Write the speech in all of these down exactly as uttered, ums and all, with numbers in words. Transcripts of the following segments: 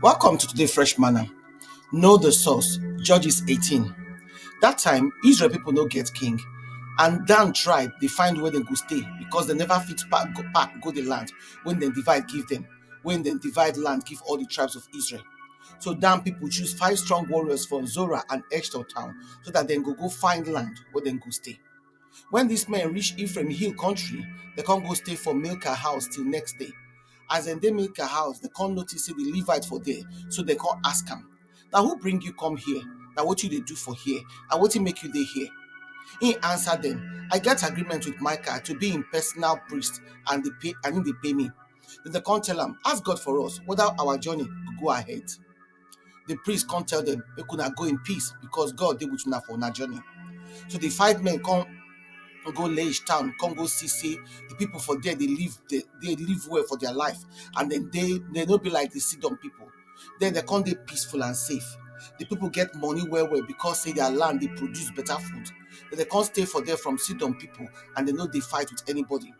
Welcome to today Fresh Manna. Know the source. Judges eighteen. That time, Israel people no get king, and Dan tribe dey find where dem go stay because dem never fit pack go, pack go the land when dem divide give them, when dem divide land give all the tribes of Israel. So Dan people choose five strong warriors from Zorah and Eshtaol town so that dem go go find land where dem go stay. When these men reach Ephraim hill country, dem come go stay for Milcah house till next day. As dem dey Milcah house, dem come notice say the Levite for there, so dem come ask am, "Na who bring you come here? Na wetin you dey do for here? Na wetin make you dey here?" He answer them, "I get agreement with Micah to be im personal priest and dey pay and he dey pay me." Then dem come tell am, "Ask God for us whether our journey go go ahead." The priest come tell them, "Make una go in peace because God dey with una for una journey." So the five men come go Laish town, come go see say the people for there dey live dey, dey live well for their life, and then they they no be like the Sidon people. Then they come dey peaceful and safe. The people get money well well because say their land dey produce better food. Then they come stay for there from Sidon people, and they no dey fight with anybody.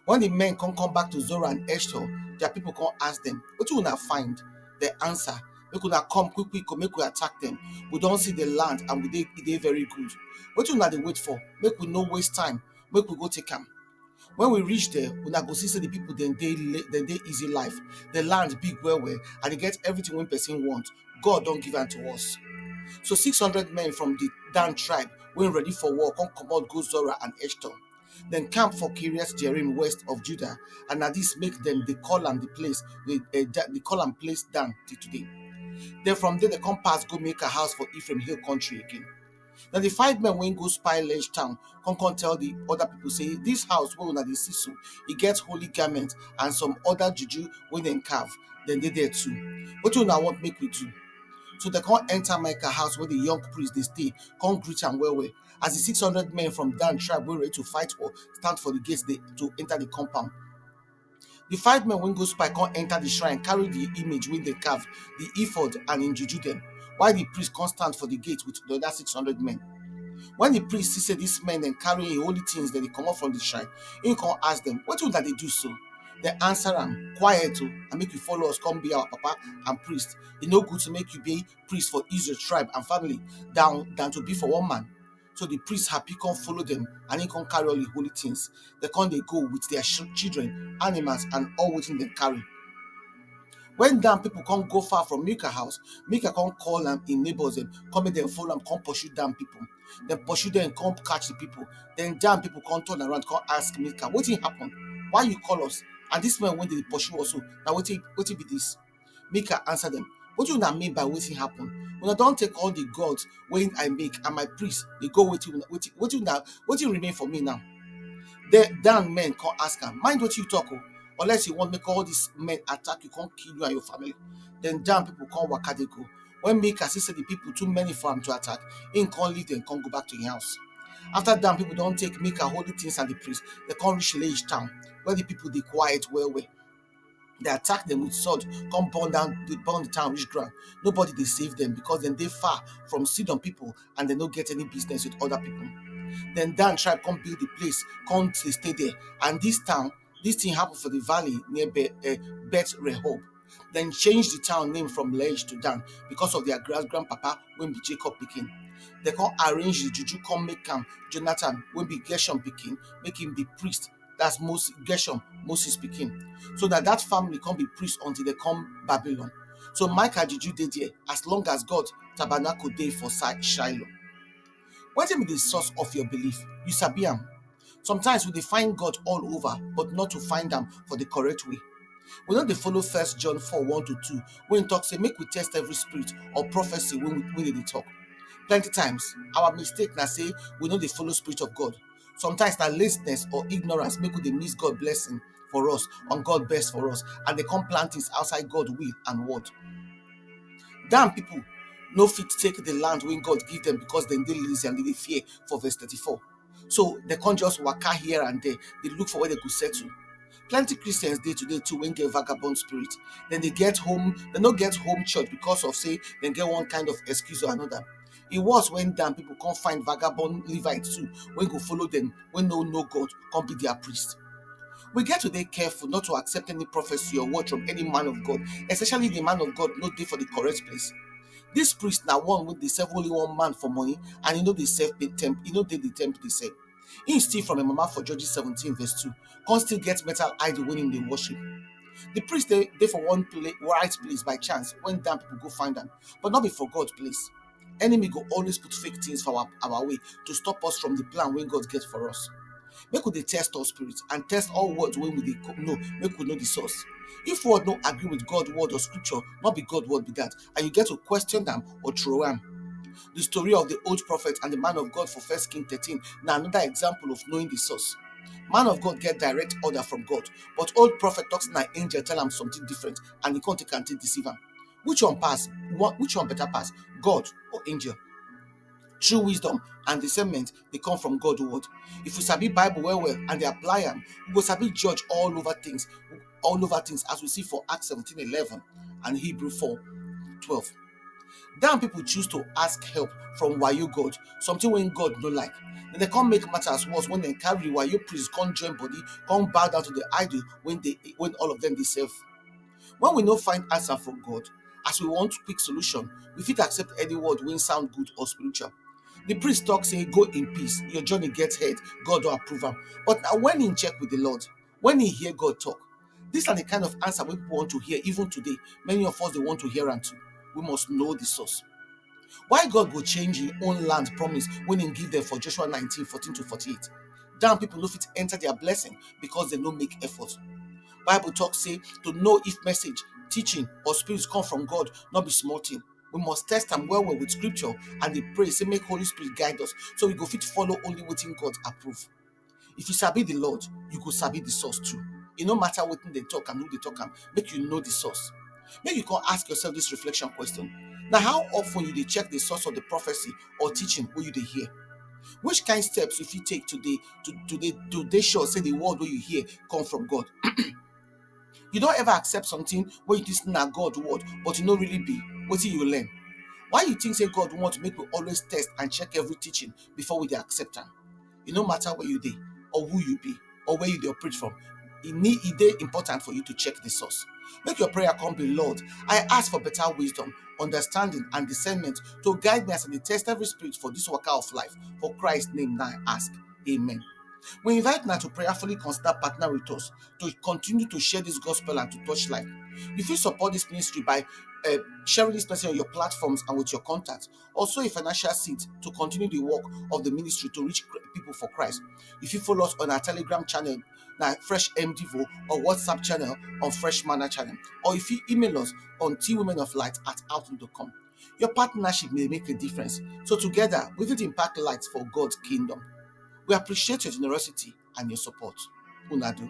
When the men come come back to Zorah and Eshtaol, their people come ask them, "Wetin una find?" They answer, "Make una come quick quick, make we attack them. We don see the land and we dey e dey very good. Wetin una dey wait for? Make we no waste time. Make we go take am." When we reach there, una go see say the people dem dey la- dem dey easy life. The land big well well and e get everything wey person want. God don give am to us. So six hundred men from the Dan tribe wey ready for war come comot go Zorah and Eshtaol. Dem camp for Kiriath Jearim west of Judah, and na this make dem dey call am the place dey eh, Da- dey call am place Dan till today. Then from there dem come pass go make a house for Ephraim hill country again. Now the five men wey go spy Laish town come come tell the other people say, "This house wey una dey see so, e get holy garment and some other juju wey dem carve, dem dey there too. Wetin una want make we do?" So dem come enter Micah house where the young priest dey stay, come greet am well well. As the six hundred men from Dan tribe wey ready to fight war stand for the gate dey to enter the compound. The five men wey go spy come enter the shrine, carry the image wey dem carve, the ephod and im juju dem, while the priest come stand for the gate with the other six hundred men. When the priest see say these men dem carry im holy things dem dey comot from the shrine, he come ask them, "Wetin una dey do so?" Dem answer am, "Quiet o, and make you follow us come be our papa and priest. E no good to make you be priest for Israel tribe and family than than to be for one man." So the priest happy come follow them, and he come carry all the holy things. Dem come dey go with their sh- children, animals, and all wetin dem carry. When Dan people come go far from Micah house, Micah come call am im neighbors dem, come make dem follow am, come pursue Dan people. Dem pursue dem, come catch the people. Then Dan people come turn around, come ask Micah, "Wetin happen? Why you call us? And this man wey dey pursue us so, na wetin wetin be this?" Micah answer them, "Wetin una mean by wetin happen? Una don take all the gods wey I make and my priests dey go wetin una- wetin wetin una wetin remain for me now?" Then Dan men come ask am, "Mind wetin you talk o, unless you want make all these men attack you, come kill you and your family." Then Dan people come waka dey go. When Micah see say the people too many for am to attack, he come leave them, come go back to him house. After Dan people don take Micah holy things and the priest, they come reach Laish town where the people dey quiet well well. They attack them with sword, come burn down the burn the town reach ground. Nobody dey save them because dem dey far from Sidon people and they no get any business with other people. Then Dan tribe come build the place, come dey stay there. And this town, this thing happen for the valley near Be- uh, Beth Rehob. Then change the town name from Laish to Dan because of their grand grandpapa wey be Jacob pikin. They come arrange the juju, come make am Jonathan wey be Gershom pikin, make him be priest. That's Moses, Gershom, Moses pikin. So that that family come be priest until they come Babylon. So Micah juju dey there as long as God tabernacle dey for Si- Shiloh. Wetin be the source of your belief? You sabi am? Sometimes we dey find God all over, but not to find am for the correct way. We no dey follow First John four one to two, wey talk say make we test every spirit or prophecy when we when they dey talk. Plenty times, our mistake na say we no dey follow spirit of God. Sometimes na laziness or ignorance make we dey miss God blessing for us and God best for us, and they come plant things outside God will and word. Dan people no fit take the land wey God give them because dem dey lazy and they dey fear for verse thirty-four. So they can't just waka here and there. They look for where they could settle. Plenty Christians dey today too when get vagabond spirit. Then they get home, they no get home church because of say they get one kind of excuse or another. E worse when Dan people come find vagabond Levite too, wey go follow them, wey no know God, come be their priest. We get to dey careful not to accept any prophecy or word from any man of God, especially the man of God no dey for the correct place. This priest na one wey dey serve only one man for money, and e no dey serve pay temp e no dey the temp dey serve. Im steal from im mama for Judges seventeen verse two, come still get metal idol wey im dey worship. The priest dey dey for one pla right place by chance when damn people go find am, but no be for God place. Enemy go always put fake things for our our way to stop us from the plan wey God get for us. Make we dey test all spirits and test all words wey we dey know, make we know the source. If word no agree with God word or scripture, no be God word be that, and you get to question am or throw am. The story of the old prophet and the man of God for First King thirteen na another example of knowing the source. Man of God get direct order from God, but old prophet talk say na angel tell am something different, and e come take am take deceive am. Which one pass? One, which one better pass, God or angel? True wisdom and discernment dey come from God word. If we sabi Bible well well and dey apply am, we go sabi judge all over things, all over things, as we see for Acts seventeen eleven and Hebrew four twelve. Damn people choose to ask help from wayo God, something wey God no like. Then they come make matters worse when they carry wayo priest come join body, come bow down to the idol when they when all of them dey serve. When we no find answer from God, as we want quick solution, we fit accept any word wey sound good or spiritual. The priest talk say, "Go in peace, your journey get head, God don approve am." But na when im check with the Lord, when he hear God talk. These are the kind of answer wey people want to hear even today. Many of us dey want to hear am too. We must know the source. Why God go change im own land promise when im give them for Joshua nineteen fourteen to forty-eight? Damn people no fit enter their blessing because they no make effort. Bible talk say to know if message, teaching, or spirits come from God no be small thing. We must test am well well with scripture and dey pray say make Holy Spirit guide us so we go fit follow only wetin God approve. If you sabi the Lord, you go sabi the source too. E no matter wetin dem talk and who dey talk am, make you know the source. Make you come ask yourself this reflection question. Na how often you dey check the source of the prophecy or teaching wey you dey hear? Which kind steps you fit take today to to dey to dey sure say the word wey you hear come from God? You don ever accept something wey you think say na God word, but e no really be? Wetin you learn? Why you think say God want make we always test and check every teaching before we dey accept am? E no matter where you dey or who you be or where you dey operate from, e need e dey important for you to check the source. Make your prayer come be, "Lord, I ask for better wisdom, understanding and discernment to guide me as I dey test every spirit for this waka of life. For Christ name na I ask. Amen." We invite una to prayerfully consider partner with us to continue to share this gospel and to touch life. You fit support this ministry by uh, sharing this message on your platforms and with your contacts. Also a financial seed to continue the work of the ministry to reach people for Christ. You fit follow us on our Telegram channel, na Fresh M Devo, or WhatsApp channel on Fresh Manna channel, or you fit email us on T Women of Light at outlook dot com. Your partnership may make a difference. So together, we fit impact light for God's kingdom. We appreciate your generosity and your support. Una do.